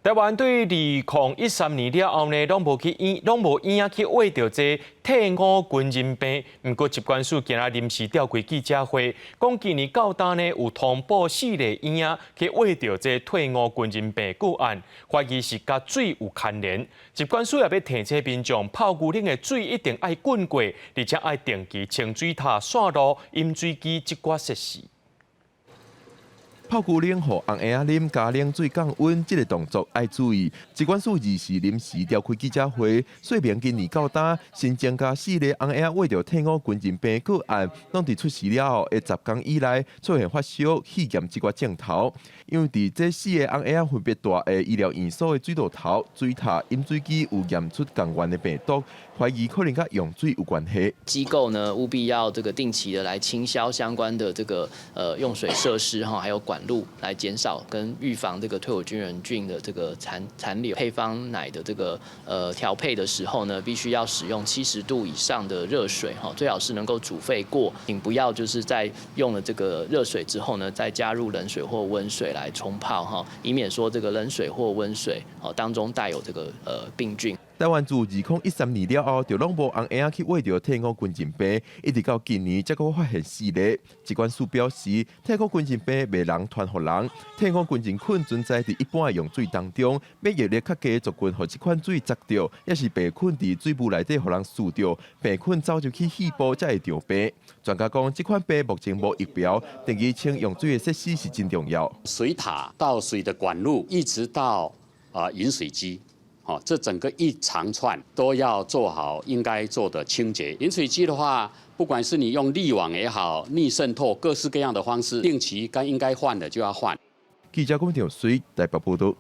台灣對2013年了後呢，攏無去醫，攏無嬰仔去秽著這退伍軍人病。毋過疾管署今仔臨時召開記者會，講今年到今呢有通報四个嬰仔去秽著這退伍軍人病個案，懷疑是佮水有牽連。疾管署也欲提醒民眾，泡牛奶的水一定愛滾過，而且愛定期清水塔、線路、飲水機這寡設施。泡牛奶予紅嬰仔啉，加冷水降溫，這个動作愛注意。疾管署24臨時召開記者會，說明今年到今新增加四例紅嬰仔秽著退伍軍人病個案，攏佇出事了後的10工以內出現發燒、肺炎這寡症頭。因為佇這四個紅嬰仔分別蹛的醫療院所的水道頭、水塔、飲水機有驗出仝源的病毒，懷疑可能佮用水有關係。機構呢務必要這個定期的來清消相關的這個用水設施哈，還有管路來減少跟預防這個退伍軍人菌的這個殘留。配方奶的這個調配的時候呢，必須要使用70度以上的熱水哈，最好是能夠煮沸過，請不要就是在用了這個熱水之後呢，再加入冷水或溫水來沖泡哈，以免說這個冷水或溫水哦當中帶有這個病菌。台灣自2013年了後，就攏無紅嬰仔去秽著退伍軍人病，一直到今年才閣發現四例。疾管署表示，退伍軍人病袂人傳予人，退伍軍人菌存在佇一般的用水當中，免疫力較低的族群予這款水髒著，抑是病菌佇水霧內底予人挲著，病菌走入去肺部才會著病。專家講，這款病目前無疫苗，定期清用水的設施是真重要。水塔到水的管路，一直到飲水機。哦，這整個一長串都要做好應該做的清潔。飲水機的話，不管是你用濾網也好，逆滲透，各式各樣的方式，定期該應該換的就要換。記者龔條水台北報道。